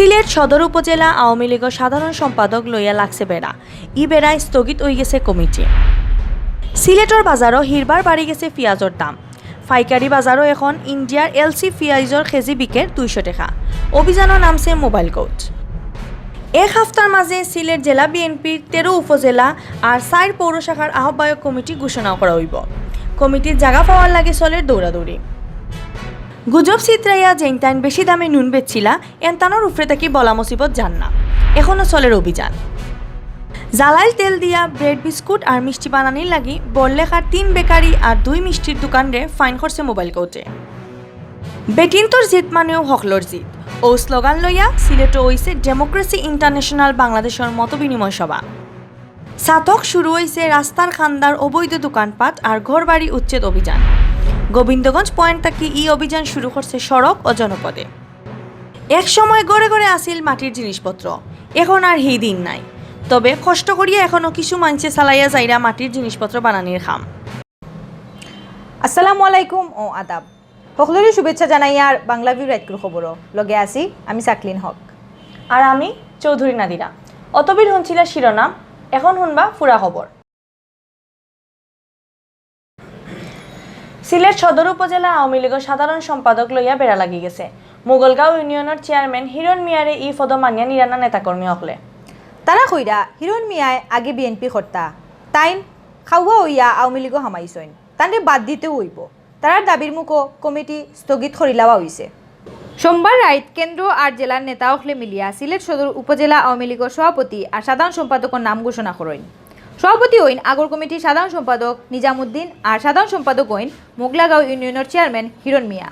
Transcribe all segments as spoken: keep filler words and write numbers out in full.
সিলেট সদর উপজেলা আওয়ামী লীগর সাধারণ সম্পাদক লইয়া লাগছে বেড়া। ই বেড়ায় স্থগিত অইগেছে কমিটি। সিলেটর বাজারো হিরবার বাড়ি গেছে পিয়াজর দাম। পাইকারি বাজারো এখন ইন্ডিয়ার এলসি পিয়াজর কেজি বিকের দুইশো টেকা। অভিযানও নামছে মোবাইল কোর্ট। এক হাপ্তার মাঝে সিলেট জেলা বিএনপির তেরো উপজেলা আর চাইর পৌরশাখার আহ্বায়ক কমিটি ঘোষণা করা অইবো। কমিটির জাগা পাওয়ার লাগি চলের দৌড়াদৌড়ি। গুজব ছিতরাইয়া যেইনতাইন বেশি দামে নুন বেচছিলা, এনতানোর উপরে থাকি বলা মুসিবত যার না। এখনো চলের অভিযান। জালাইল তেল দিয়া ব্রেড বিস্কুট আর মিষ্টি বানানির লাগি বড়লেখার তিন বেকারি আর দুই মিষ্টির দোকানরে ফাইন করছে মোবাইল কোর্টে। বেটিন্তর জিত মানেও হকলর জিত। অউ স্লোগান লইয়া সিলেটো অইছে ডেমোক্রেসি ইন্টারন্যাশনাল বাংলাদেশর মতবিনিময় সভা। ছাতক শুরু অইছে রাস্তার কান্দার অবৈধ দোকানপাট আর ঘরবাড়ি উচ্ছেদ অভিযান। গোবিন্দগঞ্জ পয়েন্ট থাকি ই অভিযান শুরু করছে সড়ক ও জনপদে। এক সময় ঘরে ঘরে আছিল মাটির জিনিসপত্র, এখন আর হি দিন নাই। তবে কষ্ট করিয়া এখনো কিছু মানষে চালাইয়া যাইরা মাটির জিনিসপত্র বানানির কাম। আসসালামু আলাইকুম ও আদাব। হকলরে শুভেচ্ছা জানাইয়ার বাংলা ভিউ রাইতকুর খবরও। লগে আছি আমি সাকলিন হক। আর আমি চৌধুরী নাদিরা। অতবিল হুনছিলা শিরোনাম, এখন হুনবা পুরা খবর। সিলেট সদর উপজেলা আওয়ামী লীগর সাধারণ সম্পাদক লইয়া বেড়া লাগি গেছে। মোগলগাঁও ইউনিয়নর চেয়ারম্যান হিরণ মিয়ারে ই পদ মানিয়া নিরা না নেতাকর্মী অকলে। তারা কইরা হিরণ মিয়ায় আগে বিএনপি করতা, তাইন খাওয়া অইয়া আওয়ামী লীগও হামাইছইন, তানরে বাদ দিতেও অইবো। তারার দাবির মুখো কমিটি স্থগিত করিলাওয়া অইছে। সোমবার রাইত কেন্দ্র আর জেলার নেতা অকলে মিলিয়া সিলেট সদর উপজেলা আওয়ামী লীগর সভাপতি আর সাধারণ সম্পাদকর নাম ঘোষণা করইন। সভাপতি অইন আগর কমিটির সাধারণ সম্পাদক নিজামুদ্দিন আর সাধারণ সম্পাদক অইন মোগলাগাঁও ইউনিয়নর চেয়ারম্যান হিরণ মিয়া।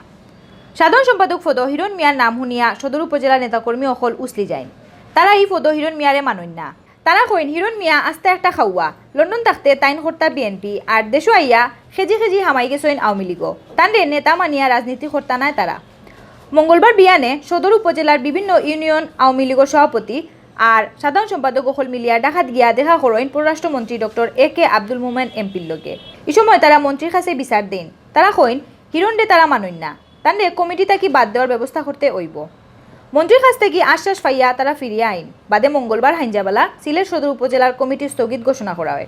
সাধারণ সম্পাদক পদো হিরণ মিয়ার নাম হুনিয়া সদর উপজেলা নেতাকর্মী অকল উছলি যাইন। তারা ই পদো হিরণ মিয়ারে মানইন না। তারা কইন হিরণ মিয়া আস্তা একটা খাওয়া, লন্ডন থাকতে তাইন করতা বিএনপি আর দেশো আইয়া কেজি কেজি হামাই গেছইন আওয়ামী লীগও। তানরে নেতা মানিয়া রাজনীতি করতা নায় তারা। মঙ্গলবার বিয়ানে সদর উপজেলার বিভিন্ন ইউনিয়ন আওয়ামী লীগর সভাপতি আর সাধারণ সম্পাদক অকল মিলিয়া ঢাকাত গিয়া দেখা করইন পররাষ্ট্রমন্ত্রী ডক্টর এ কে আব্দুল মোমেন এমপির লগে। ই সময় তারা মন্ত্রীর কাছে বিচার দেইন। তারা কইন হিরণরে তারা মানইন না, তানরে কমিটি থাকি বাদ দেওয়ার ব্যবস্থা করতে অইবো। মন্ত্রীর কাছ থাকি আশ্বাস পাইয়া তারা ফিরিয়া আইন। বাদে মঙ্গলবার হাইঞ্জাবালা সিলেট সদর উপজেলার কমিটি স্থগিত ঘোষণা করা অয়।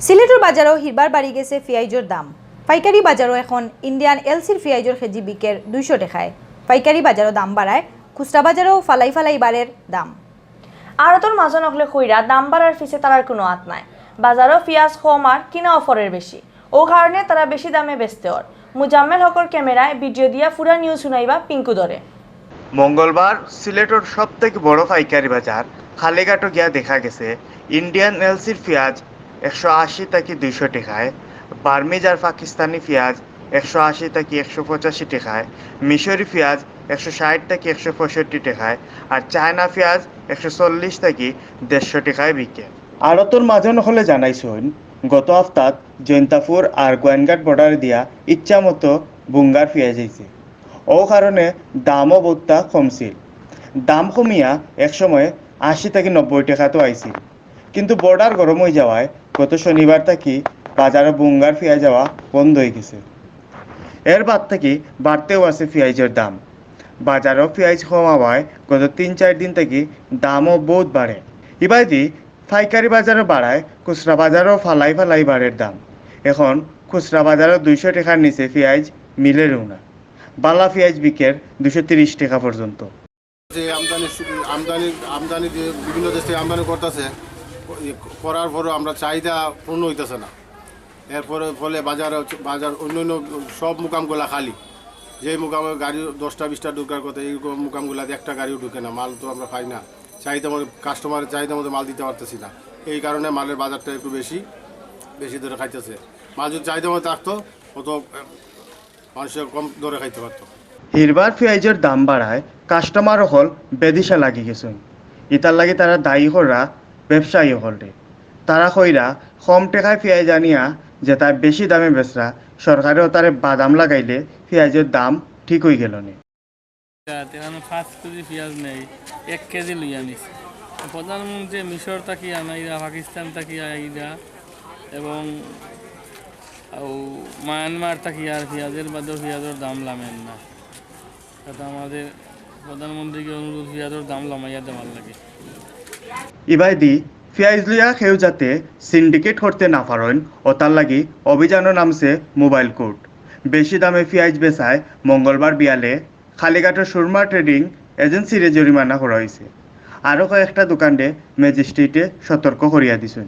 সিলেটর বাজারো হিরবার বাড়ি গেছে পিয়াইজর দাম। পাইকারি বাজারো এখন ইন্ডিয়ান এলসির পিয়াইজর কেজি বিকের দুইশো টেকায়। পাইকারি বাজারো দাম বাড়ায়, খুচরা বাজারো ফালাই ফালাই বাড়ের দাম। আড়তর মাঝন অকলে কইরা দাম বাড়ার পিছে তারার কুনু আত নাই। বাজারো পিয়াজ কম আর কিনা অফরের বেশি। অউ কারণে তারা বেশি দামে বেচতে অর। মুজাম্মেল হকর ক্যামেরায় ভিডিও দিয়া পুরা নিউজ হুনাইবা পিঙ্কু দরে। মঙ্গলবার সিলেটর সব থাকি বড় পাইকারি বাজার কালীঘাটো গিয়া দেখা গেছে ইন্ডিয়ান এলসির পিয়াজ একশো আশি থাকি দুইশো টেকায়, বার্মিজ আর পাকিস্তানি পিয়াজ একশো আশি থাকি একশো পঁচাশি টেকায়, মিশরি পিয়াজ একশো ষাট থাকি একশো পঁয়ষট্টি টেকায়, আর চায়না পিয়াজ একশো চল্লিশ থাকি দেড়শো টেকায় বিকে। আড়তর মাঝন অকলে জানাইছইন, গত হাপ্তাত জৈন্তাপুর আর গোয়াইনঘাট বর্ডার দিয়া ইচ্ছা মতো বুঙ্গার পিয়াইজ আইছে। অউ কারণে দামও বউততা কমছিল। দাম কমিয়া এক সময় আশি থাকি নব্বই টেকাত আইছিল, কিন্তু বর্ডার গরম অইযাওয়ায় গত শনিবার থাকি বাজারো বুঙ্গার পিয়াইজ আওয়া বন্ধ অইগেছে। এর বাদ থাকি বাড়তেও আছে পিয়াইজর দাম। বাজারো পিয়াইজ কম আওয়ায় গত তিন চাইর দিন থাকি দামও বউত বাড়ে। ইবাদি পাইকারি বাজারো বাড়ায়, খুচরা বাজারো ফালাই ফালাই বাড়ের দাম। এখন খুচরা বাজারো দুইশো টেকার নিচে পিয়াইজ মিলেরও না। বালা পিয়াইজ বিকের দুইশো তিরিশ টেকা পর্যন্ত। যে আমদানি, আমদানি, আমদানি যে বিভিন্ন দেশ থেকে আমদানি করতেছে, করার পরও আমরা চাহিদা পূর্ণ হইতেছে না। এর ফলে বাজার, বাজার অন্য অন্য সব মুকামগুলা খালি। যেই মুকামে গাড়ি দশটা বিশটা ঢুকার কথা, এই মুকামগুলাতে একটা গাড়িও ঢুকে না, মাল তো আমরা পাই না। চাহিদা মতো, কাস্টমারের চাহিদা মতো মাল দিতে পারতেছি না। এই কারণে মালের বাজারটা একটু বেশি, বেশি দরে খাইতেছে। মাল যদি চাহিদা মতো থাকতো, অত, আহ, মানুষে কম দরে খাইতে পারতো। হিরবার পিয়াইজর দাম বাড়ায় কাস্টমার অকল বেদিশা লাগি গেছইন। ইতার লাগি তারা দায়ী কররা ব্যবসায়ী অকলরে। তারা কইরা কম টেকায় পিয়াইজ আনিয়া যেতায় বেশি দামে বেচরা, সরকারেও তারে বাদাম লাগাইলে পিয়াইজর দাম ঠিক অইগেলো নে। তেরানো পাঁচ কেজি পিয়াজ নেই, এক কেজি লইয়া নিছে। প্রধানমন্ত্রী মিশর থাকি আনাইরা, পাকিস্তান থাকি আইরা এবং ও মায়ানমার থাকি আর পিয়াজর বাদেও পিয়াজর দাম লামের না। এটা আমাদের প্রধানমন্ত্রীকে অনুরোধ, পিয়াজর দাম লামাইয়া দেওয়ার লাগি। ইবায়দি পিয়াজ লইয়া কেউ যাতে সিন্ডিকেট করতে না পারইন, অতার লাগি অভিযানও নামছে মোবাইল কোর্ট। বেশি দামে পিয়াজ বেচায় মঙ্গলবার বিয়ালে কালীঘাটর সুরমা ট্রেডিং এজেন্সিরে জরিমানা করা অইছে। আরও কয়েকটা দোকানরে ম্যাজিস্ট্রেটে সতর্ক করিয়া দিছইন।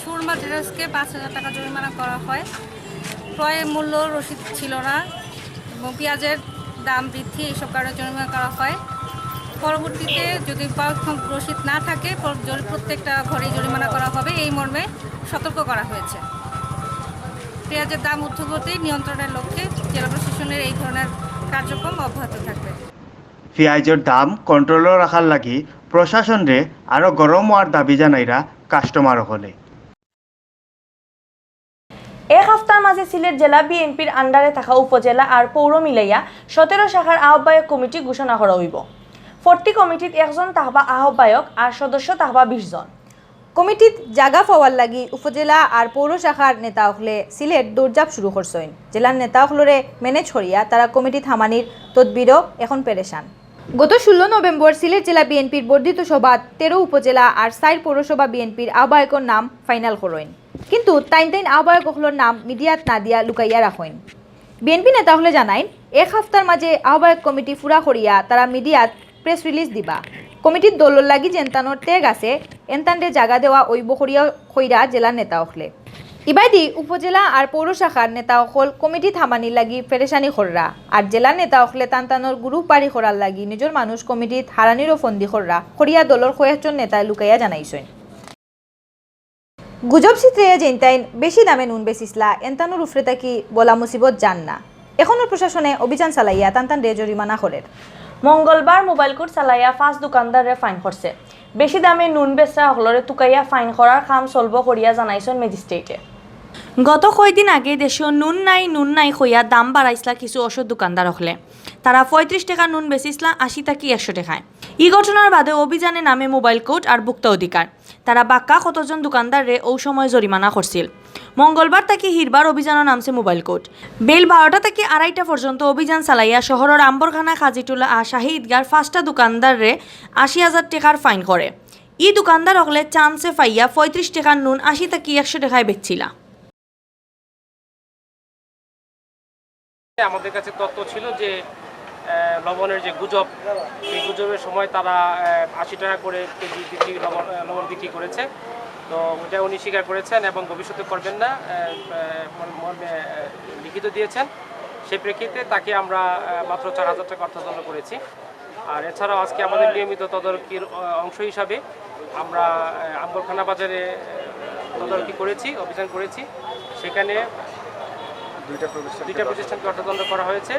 সুরমা ট্রেডার্সকে পাঁচ হাজার টাকা জরিমানা করা হয়। ক্রয় মূল্য রসিদ ছিল না এবং পিঁয়াজের দাম বৃদ্ধি, এইসব কারণে জরিমানা করা হয়। পরবর্তীতে যদি পাওয়া রসিদ না থাকে, প্র- জরি- প্রত্যেকটা ঘরেই জরিমানা করা হবে, এই মর্মে সতর্ক করা হয়েছে। পেঁয়াজের দাম ঊর্ধ্বগতি নিয়ন্ত্রণের লক্ষ্যে জেলা প্রশাসনের এই ধরনের কার্যক্রম অব্যাহত থাকবে। পিয়াজর দাম কন্ট্রোলো রাখার লাগি প্রশাসনরে আরও গরম অওয়ার দাবি জানাইরা কাস্টমার অকলে। এক হাপ্তার মাঝে সিলেট জেলা বিএনপির আন্ডারে থাকা উপজেলা আর পৌর মিলাইয়া সতেরো শাখার আহ্বায়ক কমিটি ঘোষণা করা অইবো। প্রতি কমিটিত একজন থাকবা আহ্বায়ক আর সদস্য থাকবা বিশ জন। কমিটিত জাগা পাওয়ার লাগি উপজেলা আর পৌর শাখার নেতা অকলে সিলেট দৌড়ঝাঁপ শুরু করছইন। জেলার নেতা অকলরে ম্যানেজ করিয়া তারা কমিটিত হামানির তদবিরও এখন পেরেশান। গত ষোলো নভেম্বর সিলেট জেলা বিএনপির বর্ধিত সভাত তেরো উপজেলা আর চাইর পৌরসভা বিএনপির আহ্বায়কর নাম ফাইনাল করইন, কিন্তু তাইন তাইন আহ্বায়ক অকলর নাম মিডিয়াত না দিয়া লুকাইয়া রাখইন। বিএনপি নেতা অকলে জানাইন, এক হাপ্তার মাঝে আহ্বায়ক কমিটি পুরা করিয়া তারা মিডিয়াত প্রেস রিলিজ দিবা। কমিটির দলর লাগি যেনতানোর ত্যাগ আছে, এনতানরে জাগা দেওয়া অইবো করিয়া কইরা জেলার নেতা অকলে। ইবায়দি উপজেলা আর পৌর শাখার নেতা অকল কমিটিত হামানির লাগি পেরেশানি কররা, আর জেলার নেতা অকলে তান তানোর গ্রুপ বাড়ি করার লাগি নিজর মানুষ কমিটিত হারানিরও ফন্দি কররা করিয়া দলর কয়েকজন নেতায় লুকাইয়া জানাইছইন। গুজব ছিতরাইয়া যেনতাইন বেশি দামে নুন বেচিছলা, এনতানোর উফরে থাকি বলা মুসিবত যার না। এখনও প্রশাসনে অভিযান চালাইয়া তান তানরে জরিমানা করের। মঙ্গলবার মোবাইল কোর্ট চালাইয়া পাঁচ দোকানদাররে ফাইন করছে। বেশি দামে নুন বেচরা অকলরে তুকাইয়া ফাইন করার কাম চলবো করিয়া জানাইছইন ম্যাজিস্ট্রেটে। গত কয়দিন আগে দেশো নুন নাই, নুন নাই কইয়া দাম বাড়াইছলা কিছু অসৎ দোকানদার অকলে। তারা পঁয়ত্রিশ টেকা নুন বেচিছলা আশি থাকি একশো টেকায়। ই ঘটনার বাদে অভিযানে নামে মোবাইল কোর্ট আর ভোক্তা অধিকার। তারা বাক্কা কতজন দোকানদাররে অউ সময় জরিমানা করছিল। মঙ্গলবার থাকি হিরবার অভিযানও নামছে মোবাইল কোর্ট। বেইল বারোটা থাকি আড়াইটা পর্যন্ত অভিযান চালাইয়া শহরর আম্বরখানা, কাজিটুলা আর শাহী ঈদগার পাঁচটা দোকানদাররে আশি হাজার টেকার ফাইন করে। ই দোকানদার অকলে চান্সে পাইয়া পঁয়ত্রিশ টেকার নুন আশি থাকি একশো টেকায় বেচছিলা। আমাদের কাছে তথ্য ছিল যে আহ, লবণের যে গুজব, এই গুজবের সময় তারা আশি টাকা করে কেজি বিক্রি, লবণ আহ, লবণ বিক্রি করেছে। তো ওটা উনি স্বীকার করেছেন এবং ভবিষ্যতে করবেন না আহ, আহ, মর্মে আহ, লিখিত দিয়েছেন। সেই প্রেক্ষিতে তাকে আমরা আহ, মাত্র চার হাজার টাকা অর্থদণ্ড করেছি। আর এছাড়াও আজকে আমাদের নিয়মিত তদারকির আহ, অংশ হিসাবে আমরা আহ, আম্বরখানা বাজারে আহ, তদারকি করেছি, অভিযান করেছি। সেখানে দুইটা প্রতিষ্ঠানকে দুইটা দশ প্রতিষ্ঠানকে অর্থদণ্ড করা হয়েছে।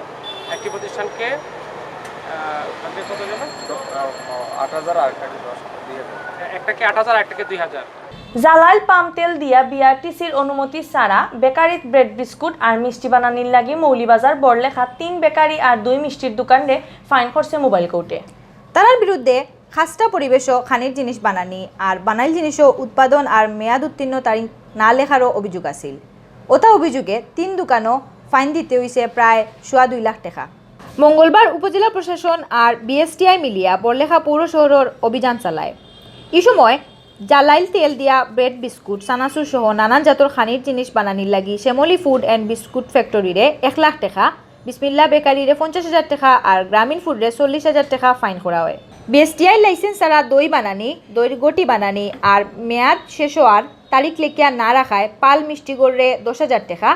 একটি প্রতিষ্ঠানকে আহ, আপনি কত যেন? আট হাজার আর একটাকে দশ হাজার দিয়ে দেবো। একটাকে আট হাজার, একটাকে দুই হাজার। জালাইল পাম তেল দিয়া বিআরটিসির অনুমতি ছাড়া বেকারিত ব্রেড বিস্কুট আর মিষ্টি বানানির লাগি মৌলিবাজার বড়লেখা তিন বেকারি আর দুই মিষ্টির দোকানরে ফাইন করছে মোবাইল কোর্টে। তারার বিরুদ্ধে খাস্তা পরিবেশও খানির জিনিস বানানি আর বানাইল জিনিসও উৎপাদন আর মেয়াদ উত্তীর্ণ তারিখ না লেখারও অভিযোগ আছিল। ওতা অভিযোগে তিন দোকানও ফাইন দিতে হইছে প্রায় সোয়া দুই লাখ টাকা। মঙ্গলবার উপজেলা প্রশাসন আর বিএসটিআই মিলিয়া বড়লেখা পৌর শহরর অভিযান চালায়। ই সময় জালাইল তেল দিয়া ব্রেড বিস্কুট, চানাচুর সহ নানান জাতর খানির জিনিস বানানির লাগি শ্যামলী ফুড অ্যান্ড বিস্কুট ফ্যাক্টরিরে এক লাখ টাকা, বিসমিল্লা বেকারিরে পঞ্চাশ হাজার টাকা আর গ্রামীণ ফুডরে চল্লিশ হাজার টাকা ফাইন করা হয়। বিএসটিআই লাইসেন্স ছাড়া দই বানানি, দইর গটি বানানি আর মেয়াদ শেষ হওয়ার তারিখ লেখিয়া না রাখায় পাল মিষ্টিগড়রে দশ হাজার টাকা,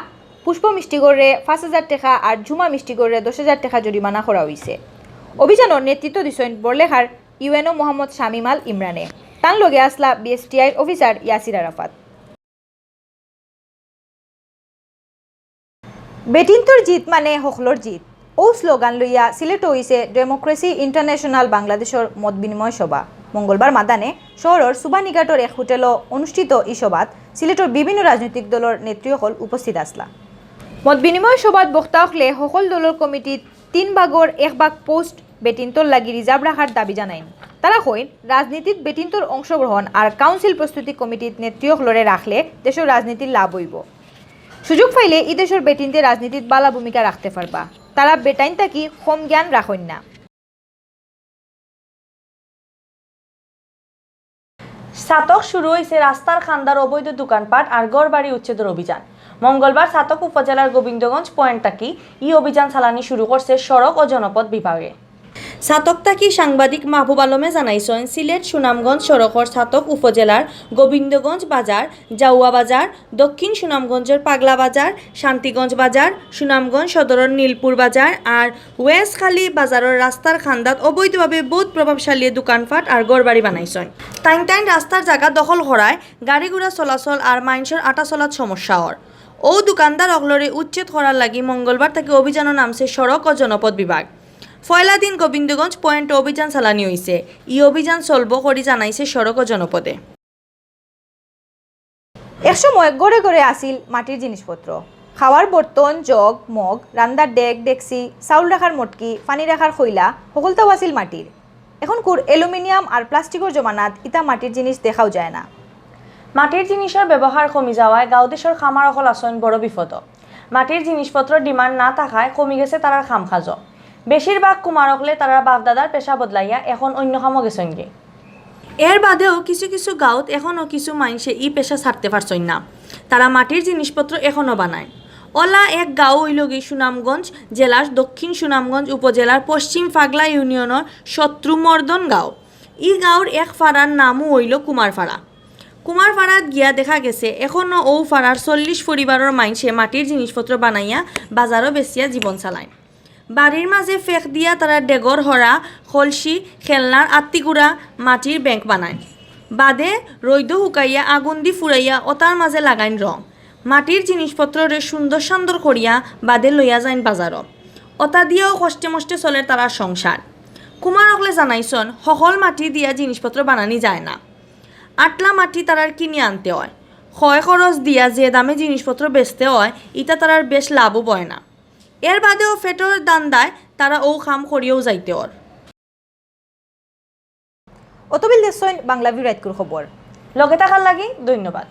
পুষ্প মিষ্টিগড়রে পাঁচ হাজার টাকা আর ঝুমা মিষ্টিগড়রে দশ হাজার টাকা জরিমানা করা হইছে। অভিযানর নেতৃত্ব দিছইন বড়লেখার ইউএনও মোহাম্মদ শামিম আল ইমরানে। তান লগে আসলা বিএসটিআইর অফিসার ইয়াসির আরাফাত। বেটিন্তর জিত মানে হকলর জিত। ও স্লোগান লইয়া সিলেটো হইছে ডেমোক্রেসি ইন্টারন্যাশনাল বাংলাদেশর মত বিনিময় সভা। মঙ্গলবার মাদানে শহরর সুবানীঘাটর এক হোটেলো অনুষ্ঠিত ই সভাত সিলেটর বিভিন্ন রাজনৈতিক দলর নেতৃ অকল উপস্থিত আসলা। মত বিনিময় সভাত বক্তা অকলে হকল দলর কমিটিত তিন ভাগর এক ভাগ পোস্ট বেটিন্তর লাগি রিজার্ভ রাখার দাবি জানাইন। তারা কইন, রাজনীতিত বেটিন্তর অংশগ্রহণ আর কাউন্সিল প্রস্তুতি কমিটিত নেতৃ অকলরে রাখলে দেশর রাজনীতির লাভ অইবো। সুযোগ পাইলে ই দেশর বেটিন্তে রাজনীতিত বালা ভূমিকা রাখতে পারবা। তারা বেটাইন থাকি কম জ্ঞান রাখইন না। ছাতক শুরু অইছে রাস্তার কান্দার অবৈধ দোকানপাট আর ঘরবাড়ি উচ্ছেদর অভিযান। মঙ্গলবার ছাতক উপজেলার গোবিন্দগঞ্জ পয়েন্ট থাকি ই অভিযান চালানি শুরু করছে সড়ক ও জনপথ বিভাগে। ছাতক থাকি সাংবাদিক মাহবুব আলমে জানাইছইন, সিলেট সুনামগঞ্জ সড়কর ছাতক উপজেলার গোবিন্দগঞ্জ বাজার, জাউয়া বাজার, দক্ষিণ সুনামগঞ্জর পাগলা বাজার, শান্তিগঞ্জ বাজার, সুনামগঞ্জ সদরর নীলপুর বাজার আর ওয়েসখালী বাজারর রাস্তার কান্দাত অবৈধভাবে বউত প্রভাবশালী দোকানপাট আর ঘরবাড়ি বানাইছইন। তাইন তাইন রাস্তার জাগা দখল করায় গাড়ি-ঘোড়া চলাচল আর মাইনষর আটা চলাত সমস্যা অর। অউ দোকানদার অকলরে উচ্ছেদ করার লাগি মঙ্গলবার থাকি অভিযানো নামছে সড়ক ও জনপথ বিভাগ। পয়লা দিন গোবিন্দগঞ্জ পয়েন্টো অভিযান চালানি অইছে। ই অভিযান চলবো করি জানাইছে সড়ক ও জনপথে। এক সময় ঘরে ঘরে আছিল মাটির জিনিসপত্র, খাওয়ার বর্তন, জগ, মগ, রান্দার ডেক, ডেকচি, চাউল রাখার মটকি, পানি রাখার খইলা, হকলতাউ আছিল মাটির। এখনকুর অ্যালুমিনিয়াম আর প্লাস্টিকর জমানাত ইতা মাটির জিনিস দেখাউ যায় না। মাটির জিনিসর ব্যবহার কমি যাওয়ায় গাঁও দেশর কামার অকল আছইন বড় বিপদো। মাটির জিনিসপত্রর ডিমান্ড না থাকায় কমি গেছে তারার কাম-কাজও। বেশিরভাগ কুমার অকলে তারার বাপ-দাদার পেশা বদলাইয়া এখন অইন্য কামো গেছইনগি। এর বাদেও কিছু কিছু গাঁওত এখনো কিছু মাইনষে ই পেশা ছাড়তে পারছইন না। তারা মাটির জিনিসপত্র এখনো বানাইন। অলা এক গাঁও অইলোগি সুনামগঞ্জ জেলার দক্ষিণ সুনামগঞ্জ উপজেলার পশ্চিম পাগলা ইউনিয়নর শত্রুমর্দন গাঁও। ই গাঁওর এক ফাড়ার নামউ অইলো কুমারফাড়া। কুমারফাড়াত গিয়া দেখা গেছে এখনো অউ ফাড়ার চল্লিশ পরিবারর মাইনষে মাটির জিনিসপত্র বানাইয়া বাজারো বেচিয়া জীবন চালাইন। বাড়ির মাঝে ফেক দিয়া তারা ডেগর হড়া, কলসি, খেলনার আত্তিগুড়া, মাটির ব্যাংক বানাইন। বাদে রইদো হুকাইয়া আগুন দি ফুরাইয়া অতার মাঝে লাগাইন রং। মাটির জিনিসপত্ররে সুন্দর সান্দর করিয়া বাদে লইয়া যাইন বাজারো। অতা দিয়াও কষ্টে মষ্টে চলের তারার সংসার। কুমার অকলে জানাইছইন, হকল মাটি দিয়া জিনিসপত্র বানানি যায় না। আটলা মাটি তারার কিনি আনতে অয়। খয় খরচ দিয়া যে দামে জিনিসপত্র বেচতে অয়, ইতা তারার বেশ লাভও বয় না। এর বাদেও পেটর ধান্দায় তারা অউ কাম করিয়াউ যাইতে অর। অতবিল দেখছইন বাংলা ভিউ রাইতকুর খবর। লগে থাকার লাগি ধন্যবাদ।